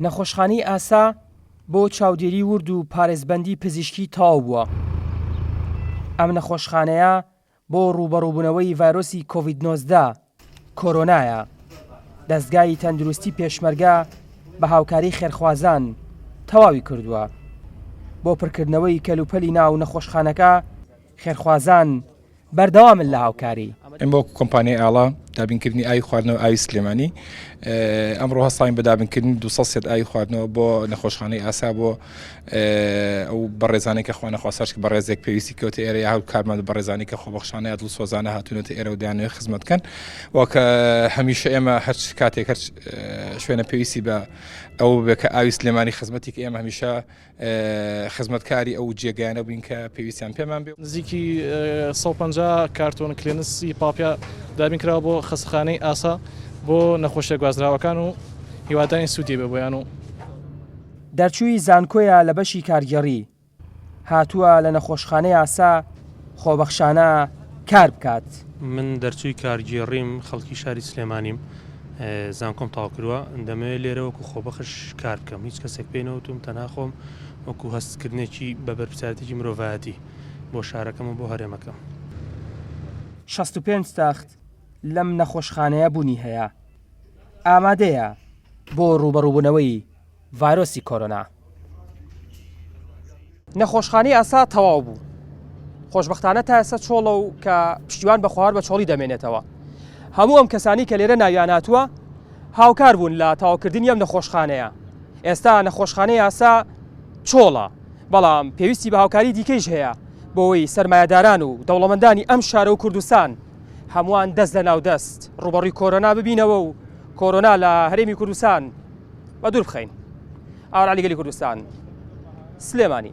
نەخۆشخانەی ئاسا بۆ چاودێری ورد و پارێزبەندی پزیشکی تەواو بووە. ئەم نەخۆشخانەیە بۆ ڕووبەڕووبوونەوەی ڤایرۆسی کۆڤید 19 کۆرۆنایە. دەزگای تەندروستی پێشمەرگە بە هاوکاری خێرخوازان تەواوی کردووە. بۆ پرکردنەوەی کەلوپەلی ناو نەخۆشخانەکە خێرخوازان بەردەوامن لە هاوکاری. ئێمە وەکو کۆمپانیای ئاڵا دابینکردنی ئاوی خواردنەوە ئاوی سلێمانی ئەمڕۆ هەستاین بە دابینکردنی 200 سێت ئاوی خواردنەوە بۆ نەخۆشخانەی ئاسا بۆ ئەو بەڕێزانەی کە خوانەخواستەش بەڕێزێک پێویستی کەوتە ئێرە یا هاوکارمان بەڕێزانی کە خۆبەخشانە یا دڵسۆزانە هاتوونەتە ئێرە و دەیانەوێت خزمەت بکەن وەکە هەمیشە ئێمە هەر کاتێک هەر شوێنە پێویستی بە ئەو بێ کە ئاوی سلێمانی خزمەتی کە ئێمە هەمیشە خزمەتکاری ئەو جێگایانە بووین کە پێویستیان پێمان بێ. نزیکی 150 کارتۆن کلێنسی پاپیا دابین کراوە بۆ خەستەخانەی ئاسا بۆ نەخۆشیە گوازراوەکان و هیوادارین سوودی بێ بۆیان و. دەرچووی زانکۆیە لە بەشی کارگێڕی، هاتووە لە نەخۆشخانەی ئاسا خۆبەخشانە کار بکات. من دەرچووی کارگێڕیم، خەڵکی شاری سلێمانیم، زانکۆم تەواو کردووە، دەمەوێت لێرە وەکو خۆبەخش کار بکەم، هیچ کەسێک پێی نەوتووم، تەنها خۆم وەکو هەستکردنێکی بە بەرپرسیارێتیی مرۆڤایەتی بۆ شارەکەم و بۆ هەرێمەکەم. 65 تەخت لەم نەخۆشخانەیە بوونی هەیە، ئامادەیە بۆ ڕووبەڕووبوونەوەی ڤایرۆسی کۆرۆنا. نەخۆشخانەی ئاسا تەواو بوو. خۆشبەختانە تا ئێستا چۆڵە و کە پشتیوان بە خواهر بە چۆڵی دەمێنێتەوە. هەموو ئەم کەسانی کە لێرە ناویان هاتووە هاوکار بوون لە تەواوکردنی ئەم نەخۆشخانەیە. ئێستا نەخۆشخانەی ئاسا چۆڵە، بەڵام پێویستی بە هاوکاری دیکەیش هەیە بۆ ئەوەی سەرمایەداران و دەوڵەمەندانی ئەم شارە و کوردستان هەمووان دەست لە ناو دەست ڕووبەڕووی کۆرۆنا ببینەوە و کۆرۆنا لە هەرێمی کوردستان بە دوور بخەین. ئاوار عەلی گەلی کوردستان، سلێمانی.